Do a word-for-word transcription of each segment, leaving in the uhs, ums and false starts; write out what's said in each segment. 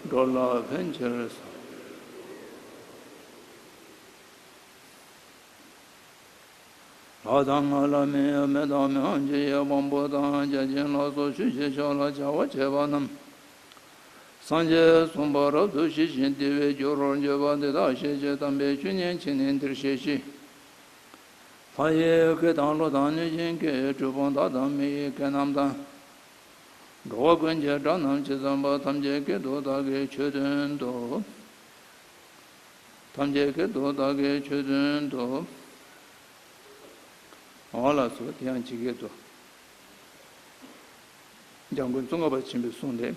འགྲོ་ལ་ཕན་ཕྱིར་བསམ། ལྷ་དང་ལྷ་མིན་མི་དང་མི་དབང་ཆོས་ཀྱི་དབང་པོ་དང་། བརྒྱ་བྱིན་ལ་སོགས་ཆོས་ཀྱི་ཕྱོགས་ལ་བྱ་བ་བྱེད་པ་རྣམས། སངས་རྒྱས་གསུངས་པ་རབ་ཏུ་ཞི་ཞིང་བདེ་བའི་རྒྱུར་གྱུར་པ་འདི་དག་ཤེས་བྱའི་དམ་པའི་ཆོས་ཉན་བྱས་ནས་འདིར་གཤེགས་ཤིག། ལྷ་ཡི་སྐད་དང་ཀླུ་དང་གནོད་སྦྱིན་སྐད། གྲུལ་བུམ་དག་དང་མི་ཡི་སྐད་རྣམས་དང་། འགྲོ་བ་ཀུན་གྱི་སྒྲ་རྣམས་ཇི་ཙམ་པ། ཐམས་ཅད་སྐད་དུ་བདག་གིས་ཆོས་བསྟན་ཏོ། ཐམས་ཅད་སྐད་དུ་བདག་གིས་ཆོས་བསྟན་ཏོ། འོ་ལགས་སོ། དེ་ཡང་ཇི་སྐད་དུ། འཇམ་མགོན་ཙོང་ཁ་པ་ཆེན་པོས་གསུངས་ཏེ།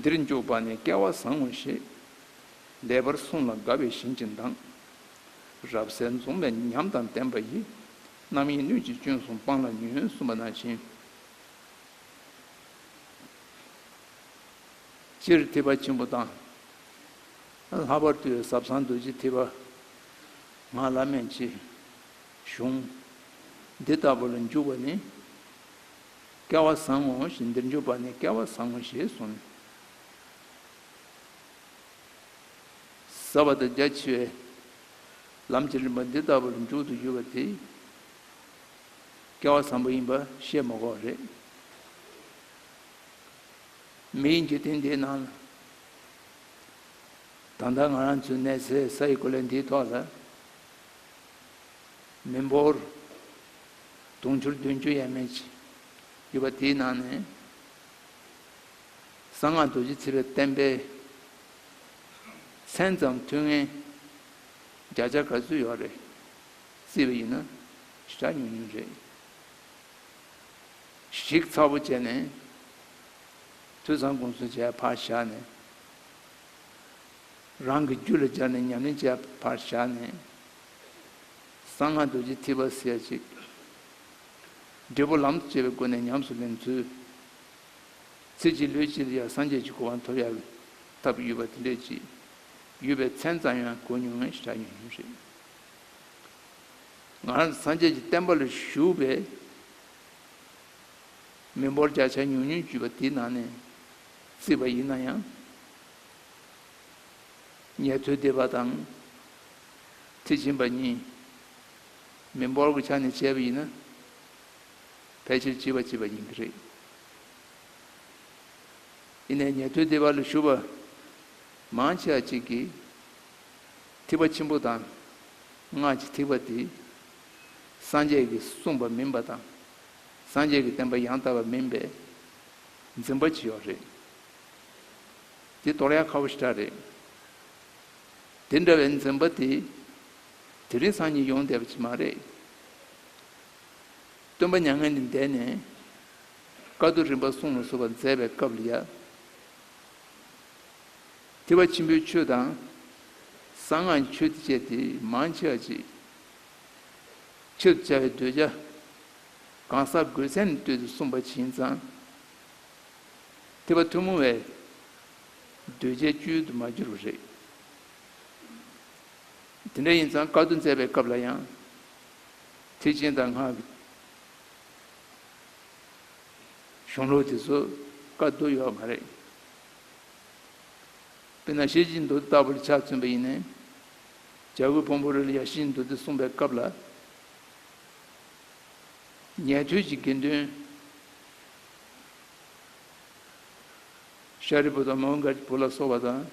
འདིར་འཇུག་པ་ནི་སྐལ་བ་བཟང་ངོ་ཞེས། ལེགས་པར་གསུངས་ལ་དགའ་བས་བྱིན་གྱིས་གདངས། རབ་གསལ་འཛུམ་པའི་ཉམས་དང་ལྡན་པ་ཡིས། རྣམ་གཡེང་སྣོད་ཀྱི་སྐྱོན་གསུམ་སྤངས་ལ་ཉོན། གསུངས་པ་ནང་བཞིན། སྤྱིར་ཐེག་པ་ཆེན་པོ་དང་། ལྷག་པར་དུ་ཟབ་གསང་རྡོ་རྗེ་ཐེག་པ། ངག་བླ་མེད་ཀྱི་གཞུང་འདི་ལྟ་བུ་ལ་འཇུག་པ་ནི་སྐལ་བ་བཟང་ངོ་ཞེས། འདིར་འཇུག་པ་ནི་སྐལ་བ་བཟང་ངོ་ཞེས་གསུངས། ཟབ་པ་དང་རྒྱ་ཆེ་བའི་ལམ་གྱི་རིམ་པ་འདི་ལྟ་བུར་འཇུག་ཏུ་ཡོད་པ་དེ་སྐལ་བ་བཟང་པོ་ཡིན་པ་བཤད་མ་དགོས་པ་རེད། མིའི་འཇིག་རྟེན་འདིའི་ནང་ལ། ད་ལྟ་ང་རང་ཚོའི་གནས་སའི་ས་ཡི་གོ་ལའི་འདིའི་ཐོག་ལ། མི་འབོར་དུང་ཕྱུར་བདུན་ཅུ་ཡས་མས་ཅིག་ཡོད་པ་དེའི་ནང་ནས། གསང་སྔགས་རྡོ་རྗེ་ཐེག་པའི་བསྟན་པའི་མཚན་ཙམ་ཐོས་མཁན་བརྒྱ་ཆ་ག་ཚོད་ཡོད་རེད་བརྩིས་པ་ཡིན་ན་ཞེ་དྲག་ཉུང་ཉུང་རེད། ཞིབ་ཚགས་པོ་བྱས་ནས་ཐོས་བསམ་སྒོམ་གསུམ་བྱས་ཕར་བཞག་ནས། རང་གི་རྒྱུད་ལ་སྦྱར་ནས་ཉམས་ལེན་བྱས་ཕར་བཞག་ནས། གསང་སྔགས་རྡོ་རྗེ་ཐེག་པ་ཟེར་ཡ་ཅིག་འབྲས་བུ་ལམ་དུ་བྱེད་པའི་སྒོ་ནས་ཉམས་སུ་ལེན་ཚུལ། ཚེ་གཅིག་ལུས་གཅིག་ལ་ཡང་སངས་རྒྱས་ཀྱི་གོ་འཕང་ཐོབ་ཡག་གི་ཐབས་ཡོད་པ་དེ་འདྲས་ཅིག་ཡོད་པའི་མཚན་ཙམ་ཡང་གོ་མྱོང་མཁན་ཞེ་དྲག་ཉུང་ཉུང་རེད། ང་རང་སངས་རྒྱས་ཀྱི་བསྟན་པ་ལ་ཞུགས་པའི་མི་འབོར་བརྒྱ་ཆ་ཉུང་ཉུང་བརྒྱུད་པ་དེའི་ནང་ནས་བརྩིས་པ་ཡིན་ན་ཡང་། ཉན་ཐོས་སྡེ་པ་དང་ཐེག་ཆེན་པ་གཉིས་མི་འབོར་གྱི་ཆ་ནས་བྱས་པ་ཡིན་ན། ཕལ་ཆེར་གཅིག་པ་གཅིག་པ་ཡིན་གྱི་རེད། ཡིན་ནའི་ཉན་ཐོས་སྡེ་པ་ལ་ཞུགས་པ་མང་ཆེ་བ་ཅིག་གིས་ཐེག་པ་ཆེན་པོ་དང་སྔགས་ཀྱི་ཐེག་པ་དེ་སངས་རྒྱས་ཀྱིས་གསུངས་པ་མིན་པ་དང་། སངས་རྒྱས་ཀྱི་བསྟན་པ་ཡང་དག་པ་མིན་པའི་འཛིན་པ་ཅིག་ཡོད་རེད། དེ་དོར་ཡག་ཁག་པོ་ཞེ་དྲག་རེད། དེ་འདྲ་བའི་འཛིན་པ་དེ་དེ་རིང་སང་ཉིན་ཡོང་བསྡད་པ་ཅིག་མ་རེད། སྟོན་པ་མྱ་ངན་ལས་འདས་ནས་བཀའ་བསྡུ་རིམ་པ་གསུམ་ལ་སོགས་པ་མཛད་པའི་སྐབས་ལ་ཡ། ཐེག་པ་ཆེན་པོའི་ཆོས་དང་གསང་སྔགས་ཀྱི་ཆོས་དེ་བཅས་དེ་མང་ཆེ་བ་ཅིག་ཆེད་དུ་བྱ་བའི་གདུལ་བྱ་གང་ཟག་དགོས་མཚན་ལ་ལྟོས་ཏེ་གསུངས་པ་ཅིག་ཡིན་ཙང་། ཐེག་པ་ཐུན་མོང་བའི་གདུལ་བྱའི་བཅུད་དུ་མ་གྱུར་པ་རེད། དེ་འདྲ་ཡིན་ཙང་བཀའ་བསྡུ་མཛད་པའི་སྐབས་ལ་ཡང་། ཐེག་ཆེན་དང་སྔགས་ཀྱི་གཞུང་ལུགས་དེ་ཚོ་བཀའ་བསྡུ་ཡོད་མ་རེད། དཔེར་ན་ཤེར་ཕྱིན་མདོ་སྡེ་ལྟ་བུ་ལ་ཆ་མཚོན་པ་ཡིན་ནའི། བྱ་རྒོད་ཕུང་པོའི་རི་ལ་ཡ་ཤེར་ཕྱིན་མདོ་སྡེ་གསུངས་པའི་སྐབས་ལ། ཉན་ཐོས་ཀྱི་དགེ་འདུན་ཤཱ་རིའི་བུ་དང་མོའུ་འགལ་གྱི་བུ་ལ་སོགས་པ་དང་།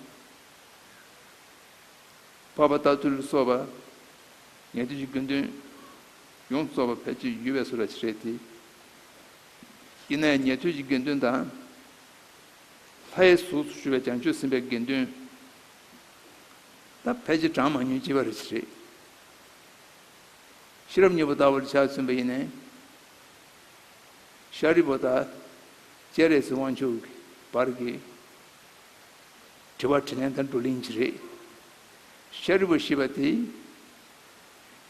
འཕགས་པ་རྟ་ཐུལ་ལ་སོགས་པ་ཉན་ཐོས་ཀྱི་དགེ་འདུན་ཡོངས་རྫོགས་པ་ཕལ་ཆེར་ཡོད་པའི་བཟོ་འདྲ་ཞིག་རེད་དེ། ཡིན་ན་ཡང་ཉན་ཐོས་ཀྱི་དགེ་འདུན་དང་། ལྷའི་གཟུགས་སུ་བཞུགས་པའི་བྱང་ཆུབ་སེམས་དཔའི་དགེ་འདུན་ད་ཕལ་ཆེར་གྲངས་མང་ཉུང་ཅི་བ་རེ་ཞིག་རེད། ཤེས་རབ་སྙིང་པོ་ལྟ་བུར་ཆ་མཚོན་པ་ཡིན་ནའི། ཤཱ་རིའི་བུ་དང་སྤྱན་རས་གཟིགས་དབང་ཕྱུག་གི་བར་གྱི་དྲི་བ་དྲིས་ལན་དང་བགྲོ་གླེང་ཅིག་རེད། ཤཱ་རིའི་བུ་ཞེས་པ་དེ་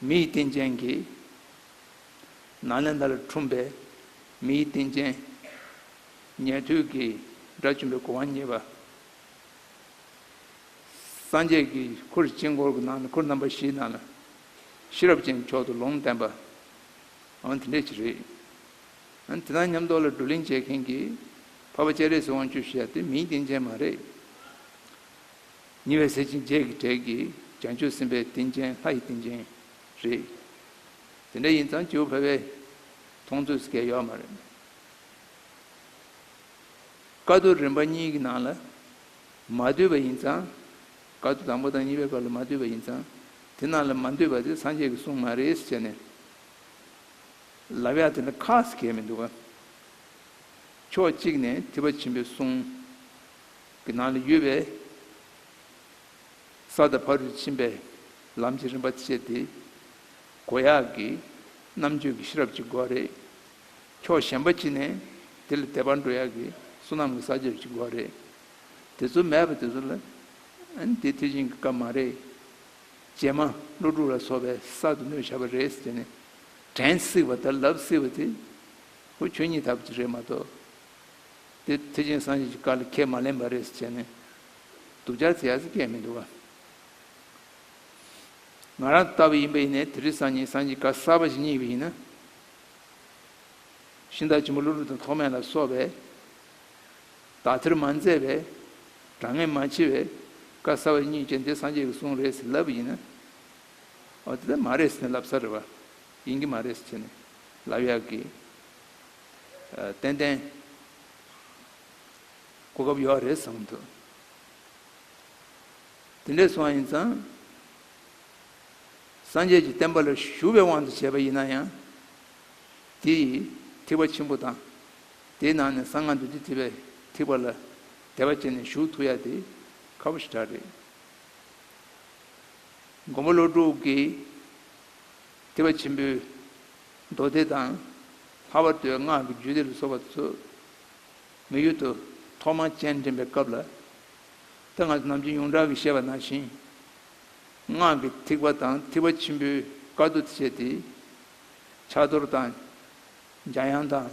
མི་ཡི་རྟེན་ཅན་གྱི་ནཱ་ལེནྡྲ་ལ་འཁྲུངས་པའི་མི་ཡི་རྟེན་ཅན། ཉན་ཐོས་ཀྱི་དགྲ་བཅོམ་པའི་གོ་འཕང་བརྙེས་པ། སངས་རྒྱས་ཀྱི་འཁོར་དཀྱིལ་འཁོར་གྱི་ནང་ནས་འཁོར་རྣམ་པ་བཞིའི་ནང་ན་ཤེས་རབ་ཅན་མཆོག་ཏུ་ལུང་བསྟན་པ། འོ་དེ་འདྲས་ཅིག་རེད། ཨ་ནི་དེ་དང་མཉམ་དུ་ལ་བགྲོ་གླེང་བྱེད་མཁན་གྱི་ འཕགས་པ་སྤྱན་རས་གཟིགས་དབང་ཕྱུག་ཞེས་པ་དེ་མིའི་སྟེང་ཆེན་མ་རེད། ཉེ་བའི་སྲས་ཆེན་བརྒྱད་ཀྱི་གྲས་ཀྱི་བྱང་ཆུབ་སེམས་དཔའི་སྟེང་ཆེན་ལྷ་ཡི་སྟེང་ཆེན་རེད། དེ་འདྲ་ཡིན་ཙང་སྐྱེས་བུ་ཕལ་པའི་མཐོང་ཚོད་ཟེར་མཁན་ཡོད་མ་རེད། བཀའ་བསྡུ་རིམ་པ་གཉིས་ཀྱི་ནང་ལ་མ་འདུས་པ་ཡིན་ཙང་། བཀའ་བསྡུ་དང་པོ་དང་གཉིས་པའི་སྐབས་ལ་མ་འདུས་པ་ཡིན་ཙང་། དེ་ནང་ལ་མ་འདུས་པ་དེ་སངས་རྒྱས་ཀྱི་གསུང་མ་རེད་ཟེར་བྱས་ནས་ལབ་ཡག་དེ་འདྲ་ཁག་ཟེར་མཁན་མི་འདུག་ག་ཕྱོགས་གཅིག་ནས་ཐེག་པ་ཆེན་པོའི་གསུང་གི་ནང་ལ་ཡོད་པའི་ས་དང་ཕ་རོལ་ཏུ་ཕྱིན་པའི་ལམ་གྱི་རིམ་པ་བཅས་ཏེ་གོ་ཡག་གི་རྣམ་དཔྱོད་ཀྱི་ཤེས་རབ་ཅིག་དགོས་རེད། ཕྱོགས་གཞན་པ་གཅིག་ནས་དེ་ལ་དད་པ་འགྲོ་ཡག་གི་བསོད་ནམས་ཀྱི་བསགས་རྒྱབ་ཅིག་དགོས་རེད། དེ་ཚོ་མེད་པ་དེ་ཚོ་ལ་ཨ་ནི་དེ་ཐེག་ཆེན་གྱི་བཀའ་མ་རེད། རྗེས་མ་ཀླུ་སྒྲུབ་ལ་སོགས་པའི་གསར་དུ་སྣོད་བཞག་པ་རེད་ཟེར་ནས་དྲན་སྲིད་པ་དང་ལབ་སྲིད་པ་དེ་ཁོ་ཆོས་ཉིད་ལྟ་བུ་ཅིག་རེད་མ་གཏོགས། དེ་ཐེག་ཆེན་སངས་རྒྱས་ཀྱི་བཀའ་ལ་ཁས་མ་ལེན་པ་རེད་ཟེར་བྱས་ནས་སྡུག་ཅག་བྱེད་ཡག་ཅིག་གང་ཡང་མི་འདུག་ག་ང་རང་ལྟ་བུ་ཡིན་པ་ཡིན་ནའི་དེ་རིང་སང་ཉིན་སངས་རྒྱས་བཀའ་གསར་པ་ཞིག་རྙེད་པ་ཡིན་ན། ཤིང་རྟ་ཆེན་པོ་ཀླུ་སྒྲུབ་དང་ཐོགས་མེད་ལ་སོགས་པས་དག་ཐེར་མ་མཛད་པའི་དྲང་ངེས་མ་ཕྱེ་བའི་བཀའ་གསར་པ་ཞིག་རྙེད་བྱས་འདི་སངས་རྒྱས་ཀྱི་གསུང་རེད་ཟེར་ལབ་པ་ཡིན་ན། འོ་དེ་ལྟར་མ་རེད་ཟེར་ནས་ལབ་ས་རེད་བ། ཡིན་གྱི་མ་རེད་ཟེར་བྱས་ནས་ལབ་ཡག་གི་ཨ་ཏན་ཏན་གོ་སྐབས་ཡོད་རེད་བསམ་གྱི་འདུག་དེ་འདྲས་སོང་བ་ཡིན་ཙང་། སངས་རྒྱས་ཀྱི་བསྟན་པ་ལ་ཞུགས་པའི་དབང་དུ་བྱས་པ་ཡིན་ན་ཡང་། དེ་ཡི་ཐེག་པ་ཆེན་པོ་དང་། དེའི་ནང་ནས་གསང་སྔགས་རྡོ་རྗེ་ཐེག་པའི་ཐེག་པ་ལ་དད་པ་བྱས་ནས་ཞུགས་ཐུབ་ཡ་དེ་ཁག་པོ་ཞེ་དྲག་རེད། མགོན་པོ་ཀླུ་སྒྲུབ་ཀྱིས་ཐེག་པ་ཆེན་པོའི་མདོ་སྡེ་དང་། ལྷག་པར་དུ་སྔགས་ཀྱི་རྒྱུད་སྡེ་ལ་སོགས་པ་ཚོ་མི་ཡུལ་དུ་ཐོག་མར་སྤྱན་འདྲེན་པའི་སྐབས་ལ། ད་ང་ཚོ་ནམ་རྒྱུན་ཡོངས་གྲགས་ཀྱིས་བཤད་པ་ནང་བཞིན། སྔགས་ཀྱི་ཐེག་པ་དང་ཐེག་པ་ཆེན་པོའི་བཀའ་བསྡུ་བྱས་ཏེ། ཕྱག་རྡོར་དང་། འཇམ་དབྱངས་དང་།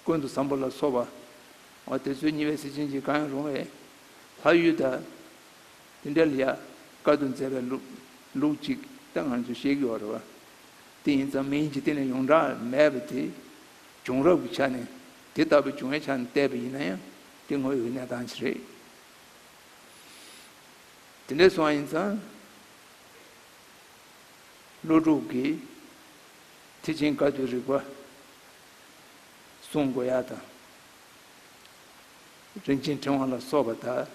ཀུན་ཏུ་བཟང་པོ་ལ་སོགས་པ། འོ་དེ་ཚོའི་ཉེ་བའི་སྲས་ཆེན་གྱི་གང་ཡང་རུང་བའི་ལྷ་ཡུལ་དང་། དེ་འདྲ་ལ་ཡང་བཀའ་བསྡུ་མཛད་པའི་ལུགས་ལུགས་གཅིག་ད་ང་ཚོས་ཤེས་ཀྱི་ཡོད་རེད་བ། དེ་ཡིན་ཙང་མིང་གི་སྟེང་ནས་ཡོངས་གྲགས་མེད་པ་དེ། བྱུང་རབས་ཀྱི་ཆ་ནས་དེ་ལྟ་བུའི་བྱུང་བའི་ཆ་ནས་བལྟས་པ་ཡིན་ན་ཡང་དེ་ངོ་ཡི་གནས་སྟངས་ཤིག་རེད། དེ་འདྲ་སོང་བ་ཡིན་ཙང་། ཀླུ་སྒྲུབ་ཀྱིས་ཐེག་ཆེན་བཀའ་བསྡུའི་རིགས་པ་གསུང་དགོས་ཡ་དང་། རིན་ཆེན་ཕྲེང་བ་ལ་སོགས་པ་དང་།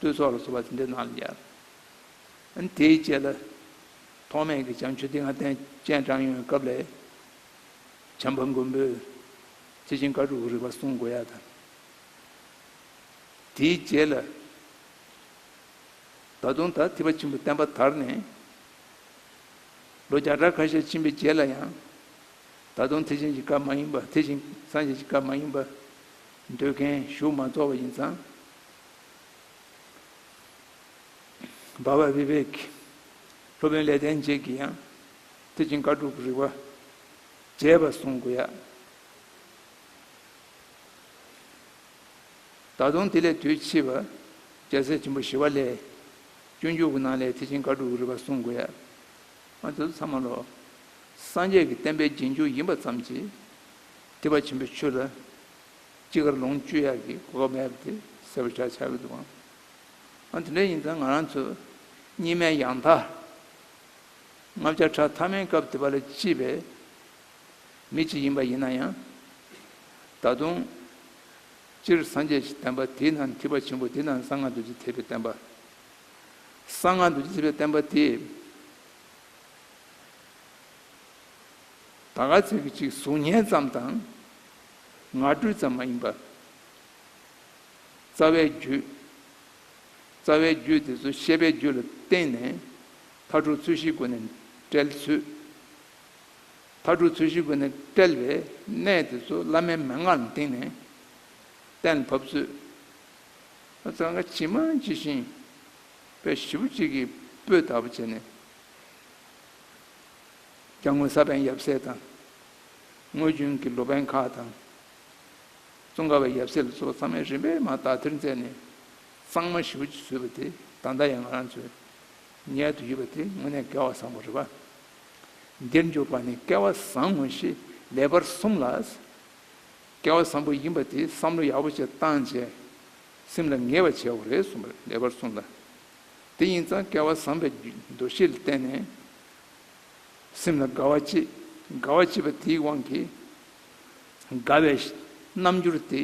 བསྟོད་ཚོགས་ལ་སོགས་པ་དེ་འདྲའི་ནང་ལ་ཡང་། ཨ་ནི་དེའི་རྗེས་ལ་ཐོགས་མེད་ཀྱི་བྱང་ཆུབ་ཏིང་ངེ་འཛིན་སྤྱན་དྲངས་ཡོང་བའི་སྐབས་ལ། བྱམས་པ་མགོན་པོས་ཐེག་ཆེན་བཀའ་སྒྲུབ་ཀྱི་རིགས་པ་གསུང་དགོས་ཡ་དང་། དེའི་རྗེས་ལ། ད་དུང་ད་ཐེག་པ་ཆེན་པོའི་བསྟན་པ་དར་ནས། ལོ་བརྒྱ་ཕྲག་ཁ་ཤས་ཕྱིན་པའི་རྗེས་ལ་ཡང་། ད་དུང་ཐེག་ཆེན་གྱི་བཀའ་མ་ཡིན་པ། ཐེག་ཆེན་སངས་རྒྱས་ཀྱི་བཀའ་མ་ཡིན་པ་འདོད་མཁན་ཞུགས་མ་རྫོགས་པ་ཡིན་ཙང་། འབའ་པ་བི་བེ་ཀི། སློབ་དཔོན་ལེགས་ལྡན་འབྱེད་ཀྱིས་ཡང་ཐེག་ཆེན་བཀའ་སྒྲུབ་ཀྱི་རིགས་པ་རྒྱས་པ་གསུང་དགོས་ཡ། ད་དུང་དེ་ལས་དུས་ཕྱིས་པ་རྒྱལ་སྲས་ཆེན་པོ་ཞི་བ་ལྷས་སྤྱོད་འཇུག་གི་ནང་ལས་ཐེག་ཆེན་བཀའ་སྒྲུབ་ཀྱི་རིགས་པ་གསུང་དགོས་ཡ། ང་ཚོ་ཚང་མ་ལོ། སངས་རྒྱས་ཀྱི་བསྟན་པའི་རྗེས་འཇུག་ཡིན་པ་ཙམ་གྱིས། ཐེག་པ་ཆེན་པོའི་ཆོས་ལ་ཅི་དགར་ལོངས་སྤྱོད་ཡག་གི་གོ་སྐབས་མེད་པ་དེ་གསལ་པོ་ཆགས་ཆགས་ཀྱི་འདུག་ཨང་། ཨ་དེ་འདྲ་ཡིན་ཙང་ང་རང་ཚོ་གཉིས་སྨན་ཡང་དག་ལྔ་བརྒྱ་ཕྲག་ཐ་མའི་སྐབས་དེ་བ་ལ་སྐྱེས་པའི་མི་གཅིག་ཡིན་པ་ཡིན་ན་ཡང་། ད་དུང་སྤྱིར་སངས་རྒྱས་ཀྱི་བསྟན་པ་དེའི་ནང་ཐེག་པ་ཆེན་པོ་དེའི་ནང་གསང་སྔགས་རྡོ་རྗེ་ཐེག་པའི་བསྟན་པ། གསང་སྔགས་རྡོ་རྗེ་ཐེག་པའི་བསྟན་པ་དེ། ད་ག་ཚོད་ཀྱི་ཅིག་གཟུགས་བརྙན་ཙམ་དང་ངག་སྒྲོས་ཙམ་མ་ཡིན་པ། རྩ་བའི་རྒྱུད། རྩ་བའི་རྒྱུད་དེ་ཚོ་བཤད་པའི་རྒྱུད་ལ་བརྟེན་ནས་མཐའ་དྲུག་ཚུལ་བཞིའི་སྒོ་ནས་བཀྲལ་ཚུལ། མཐའ་དྲུག་ཚུལ་བཞིའི་སྒོ་ནས་བཀྲལ་བའི་གནས་དེ་ཚོ་བླ་མའི་མན་ངག་ལ་བརྟེན་ནས་གཏན་ལ་ཕབ་ཚུལ། ཨ་ཙང་ཀ་ཇི་མ་ཇི་བཞིན་དཔེ་ཞིབ་པོ་གཅིག་གིས་སྤོས་དག་པོ་བྱས་ནས། སྐྱབས་མགོན་ས་པཎ་ཡབ་སྲས་དང་། དངོས་བྱུང་གི་ལོ་པཎ་ཁག་དང་། ཙོང་ཁ་པ་ཡབ་སྲས་ལ་སོགས་པ་ཚང་མས་རིམ་པས་མར་དག་ཐེར་མཛད་ནས་གཙང་མ་ཞེ་པོ་ཅིག་བཟོས་པ་དེ་ད་ལྟ་ཡང་ང་རང་ཚོས་ཉན་དུ་ཡོད་པ་དེ་དངོས་གནས་སྐལ་བ་བཟང་པོ་རེད་པ། འདིར་འཇུག་པ་ནི་སྐལ་བ་བཟང་ངོ་ཞེས་ལེགས་པར་གསུངས་ལ། སྐལ་བ་བཟང་པོ་ཡིན་པ་དེ་བསམ་བློ་ཡག་པོ་ཅིག་བཏང་བྱས་སེམས་ལ་ངེས་པ་བྱས་དགོས་རེད་གསུངས་པ་རེད། ལེགས་པར་གསུངས་ལ། དེ་ཡིན་ཙང་སྐལ་བ་བཟང་པའི་འདུ་ཤེས་ལ་བརྟེན་ནས་སེམས་ལ་དགའ་བ་སྐྱེས། དགའ་བ་སྐྱེས་པ་དེའི་དབང་གིས་དགའ་བའི་རྣམ་འགྱུར་དེ་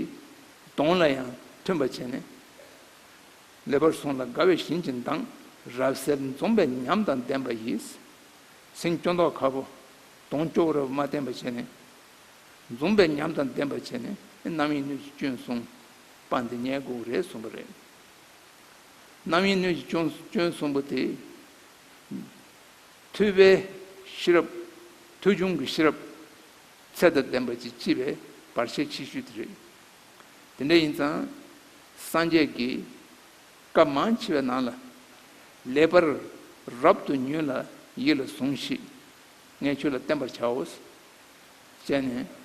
གདོང་ལ་ཡང་ཐོན་པ་བྱས་ནས། ལེགས་པར་གསུངས་ལ། དགའ་བའི་བཞིན་གྱི་མདངས་རབ་གསལ། འཛུམ་པའི་ཉམས་དང་ལྡན་པ་ཡིས། སེམས་སྐྱོ་མདོག་ཁ་པོ་གདོང་སྐྱོ་བོ་རབ་མ་བསྟན་པ་བྱས་ནས། འཛུམ་པའི་ཉམས་དང་ལྡན་པ་བྱས་ནས་རྣམ་གཡེང་སྣོད་ཀྱི་སྐྱོན་གསུམ་སྤངས་ཏེ་ཉལ་དགོས་རེད་གསུངས་པ་རེད། རྣམ་གཡེང་སྣོད་ཀྱི་སྐྱོན་སྐྱོན་གསུམ་པོ་དེ། མཐུ་བའི་ཤེས་རབ། མཐུ་ཆུང་གི་ཤེས་རབ་ཚད་དང་ལྡན་པ་ཅིག་སྐྱེས་པའི་བར་ཆད་ཆེ་ཤོས་དེ་རེད། དེ་འདྲ་ཡིན་ཙང་། སངས་རྒྱས་ཀྱིས་སྐབས་མང་ཆེ་བའི་ནང་ལ། ལེགས་པར་རབ་ཏུ་ཉོན་ལ་ཡིད་ལ་ཟུངས་ཤིག་ངས་ཁྱོད་ལ་བསྟན་པར་བྱའོ། ཅེས་ནས།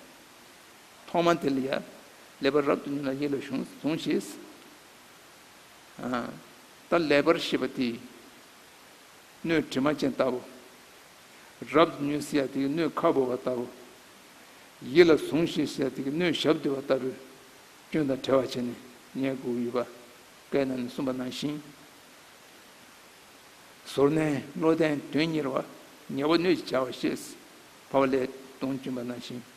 ཐོག་མ་དེ་ལ་ཡ། ལེགས་པར་རབ་ཏུ་ཉོན་ལ་ཡིད་ལ་ཟུངས་ཟུངས་ཤིག་ཨ། ད་ལེགས་པར་ཞེས་པ་དེ། སྣོད་དྲི་མ་ཅན་ལྟ་བུ། རབ་ཏུ་ཉོན་ཟེར་ཡ་དེ་གི་སྣོད་ཁ་སྦུབ་པ་ལྟ་བུ། ཡིད་ལ་ཟུངས་ཤིག་ཟེར་ཡ་དེ་གི་སྣོད་ཞབས་རྡོལ་བ་ལྟ་བུའི་སྐྱོན་དང་བྲལ་བ་བྱས་ནས་ཉལ་དགོས་ཡོད་པ། བཀའི་ནང་ནས་གསུངས་པ་ནང་བཞིན། ཟོར་ནས་བློ་ལྡན་དོན་གཉེར་བ། ཉེ་བར་གནོད་ཅིང་བྱ་བ་ཤེས། འཕགས་པ་ལས་དོན་བསྐྱུངས་པ་ནང་བཞིན།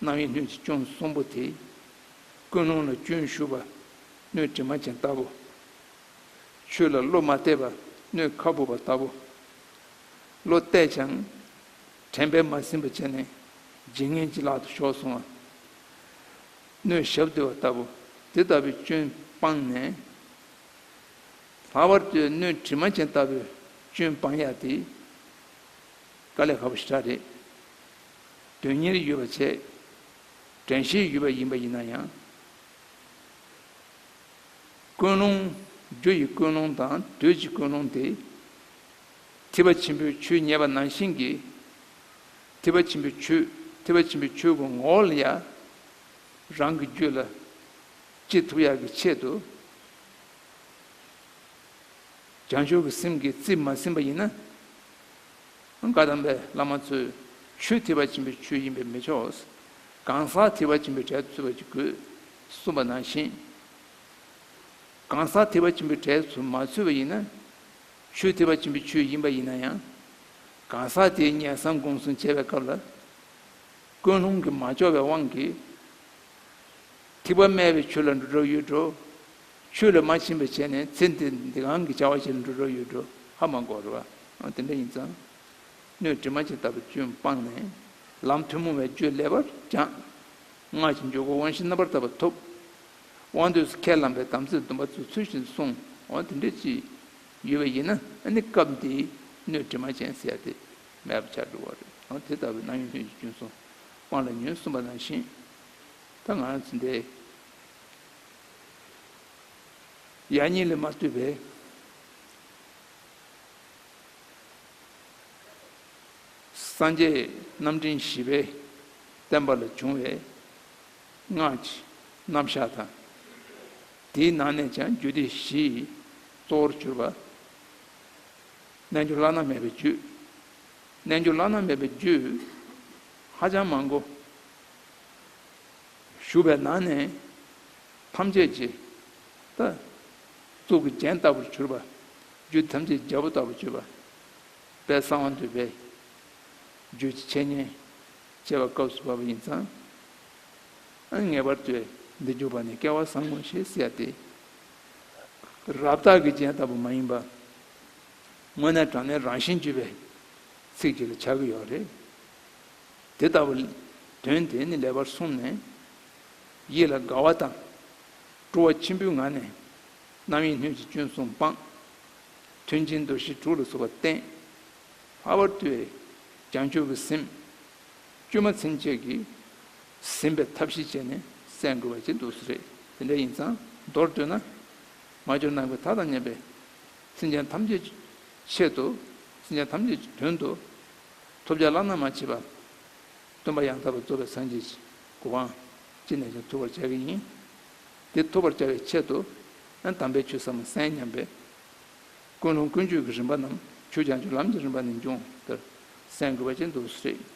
རྣམ་གཡེང་སྣོད་ཀྱི་སྐྱོན་གསུམ་པོ་དེ། ཀུན་སློང་ལ་སྐྱོན་ཞུགས་པ། སྣོད་དྲི་མ་ཅན་ལྟ་བུ། ཆོས་ལ་བློ་མ་གཏད་པ། སྣོད་ཁ་སྦུབ་པ་ལྟ་བུ། བློ་གཏད་ཀྱང་དྲན་པས་མ་ཟིན་པ་བྱས་ནས་ཇེ་ངན་ཇེ་ལྷག་ཏུ་ཤོར་སོང་བ། སྣོད་ཞབས་རྡོལ་བ་ལྟ་བུ། དེ་ལྟ་བུའི་སྐྱོན་སྤངས་ནས། ལྷག་པར་དུ་སྣོད་དྲི་མ་ཅན་ལྟ་བུའི་སྐྱོན་སྤང་ཡག་དེ་དཀའ་ལས་ཁག་པོ་ཞེ་དྲག་རེད། དོན་གཉེར་ཡོད་པ་བྱས། དྲན་ཤེས་ཡོད་པ་ཡིན་པ་ཡིན་ན་ཡང་། ཀུན་སློང་། རྒྱུ་ཡི་ཀུན་སློང་དང་འདོད་ཀྱི་ཀུན་སློང་དེ། ཐེག་པ་ཆེན་པོའི་ཆོས་ཉན་པ་ནང་བཞིན་གྱི། ཐེག་པ་ཆེན་པོའི་ཆོས། ཐེག་པ་ཆེན་པོའི་ཆོས་ཀྱི་ངོ་བོ་ལ་ཡ། རང་གི་རྒྱུད་ལ་སྐྱེ་ཐུབ་ཡག་གི་ཆེད་དུ། བྱང་ཆུབ་ཀྱི་སེམས་ཀྱིས་རྩིས་མ་ཟིན་པ་ཡིན་ན། བཀའ་གདམས་པའི་བླ་མ་ཚོས་ཆོས་ཐེག་པ་ཆེན་པོའི་ཆོས་ཡིན་པས་མི་ཆོག་གང་ཟག་ཐེག་པ་ཆེན་པོའི་གྲལ་དུ་ཚུད་པ་ཅིག་དགོས་གསུངས་པ་ནང་བཞིན། གང་ཟག་ཐེག་པ་ཆེན་པོའི་གྲལ་དུ་མ་ཚུད་པ་ཡིན་ན། ཆོས་ཐེག་པ་ཆེན་པོའི་ཆོས་ཡིན་པ་ཡིན་ན་ཡང་། གང་ཟག་དེའི་ཉན་བསམ་སྒོམ་གསུམ་བྱེད་པའི་སྐབས་ལ། ཀུན་སློང་གིས་མ་ལྕོགས་པའི་དབང་གིས། ཐེག་པ་སྨད་པའི་ཆོས་ལ་འགྲོ་འགྲོ་ཡོད་འགྲོ། ཆོས་ལ་མ་ཕྱིན་པ་བྱས་ནས་ཚེ་འདི་འདི་གང་གི་བྱ་བ་ཞིག་ལ་འགྲོ་འགྲོ་ཡོད་འགྲོ་ཧ་མ་གོ་རེད་བ། ཨ་དེ་འདྲ་ཡིན་ཙང་། སྣོད་དྲི་མ་ཅན་ལྟ་བུའི་སྐྱོན་སྤངས་ནས། ལམ་ཐུན་མོང་བའི་རྒྱུ་ལེགས་པར་སྦྱངས། སྔགས་ཀྱི་འཇུག་སྒོ་དབང་བཞི་རྣམ་པར་དག་པ་ཐོབ། དབང་དུས་སུ་ཁས་བླངས་པའི་དམ་ཚིག་སྡོམ་པ་ཚུལ་བཞིན་སྲུང་། འོ་དེ་འདྲ་ཅིག་ཡོད་པ་ཡིན་ན་ཨ་ནི་སྐབས་འདིའི་སྣོད་དྲི་མ་ཅན་ཟེར་ཡ་དེ་མེད་པ་ཆགས་འགྲོ་བ་རེད། འོ་དེ་ལྟ་བུའི་རྣམ་གཡེང་སྣོད་ཀྱི་སྐྱོན་གསུམ་སྤང་ལ་ཉོན་གསུངས་པ་ནང་བཞིན། ད་ང་རང་ཚོ་འདི་ཡ་གཉིས་ལས་མ་བཏུས་པའི། སངས་རྒྱས་རྣམ་འདྲེན་བཞི་པའི་བསྟན་པ་ལ་བྱུང་བའི་སྔགས་ཀྱི་རྣམ་གཞག་དང་། དེའི་ནང་ནས་ཀྱང་རྒྱུད་སྡེ་བཞི་ཡི་གཙོ་བོར་གྱུར་པ། རྣལ་འབྱོར་བླ་ན་མེད་པའི་རྒྱུད། རྣལ་འབྱོར་བླ་ན་མེད་པའི་རྒྱུད་ཧ་ཅང་མང་པོ། ཞུ་བའི་ནང་ནས་ཐམས་ཅད་ཀྱི་ད་གཙུག་གི་རྒྱན་ལྟ་བུར་གྱུར་པ། རྒྱུད་ཐམས་ཅད་རྒྱལ་པོ་ལྟ་བུར་གྱུར་པ། དཔལ་གསང་བ་འདུས་པའི་རྒྱུད་ཀྱི་འཆད་ཉན་བྱེད་པའི་སྐབས་སུ་བབ་པ་ཡིན་ཙང་། ཨ་ངེས་པར་དུ་འདི་འཇུག་པ་ནི་སྐལ་བ་བཟང་ངོ་ཞེས་ཟེར་ཏེ། རབ་བཏགས་ཀྱི་རྒྱན་ལྟ་བུ་མ་ཡིན་པ། དངོས་གནས་དྲང་གནས་རང་བཞིན་བརྗོད་པའི་ཚིག་ཅིག་ལ་ཆགས་ཀྱི་ཡོད་རེད། དེ་ལྟ་བུ་དོན་དེ་ནི་ལེགས་པར་གསུངས་ནས། ཡིད་ལ་དགའ་བ་དང་། སྤྲོ་བ་ཆེན་པོའི་ངང་ནས། རྣམ་གཡེང་སྣོད་ཀྱི་སྐྱོན་གསུམ་སྤངས། མཐུན་རྐྱེན་འདུ་ཤེས་དྲུག་ལ་སོགས་པ་བསྟེན། ལྷག་པར་དུ་བྱང་ཆུབ་ཀྱི་སེམས། སྐྱོན་མ་ཚིམ་བྱེད་ཀྱི་ཟིན་པའི་ཐབས་ཤེས་བྱས་ནས་བསལ་དགོས་པ་ཅིག་འདུག་སེ་རེད། དེ་འདྲ་ཡིན་ཙང་མདོར་བསྡུས་ན། མ་གྱུར་ནམ་མཁའི་མཐའ་དང་མཉམ་པའི་སེམས་ཅན་ཐམས་ཅད་ཀྱི་ཆེད་དུ། སེམས་ཅན་ཐམས་ཅད་ཀྱི་དོན་དུ། ཐོབ་བྱ་བླ་ན་མ་མཆིས་པ། སྟོན་པ་ཡང་དག་པར་རྫོགས་པའི་སངས་རྒྱས་ཀྱི་གོ་འཕང་ཅི་ནས་ཀྱང་ཐོབ་པར་བྱ་གི་ཡིན། དེ་ཐོབ་པར་བྱ་བའི་ཆེད་དུ། ཡང་དམ་པའི་ཆོས་ཟབ་མོ་གསན་སྙམ་པའི་ཀུན་སློང་ཀུན་སྤྱོད་ཀྱི་རིམ་པ་རྣམས་ཆོས་བྱང་ཆུབ་ལམ་གྱི་རིམ་པ་ནས་འབྱུང་ལྟར་གསན་དགོས་པ་ཅན་དུ་གསུངས།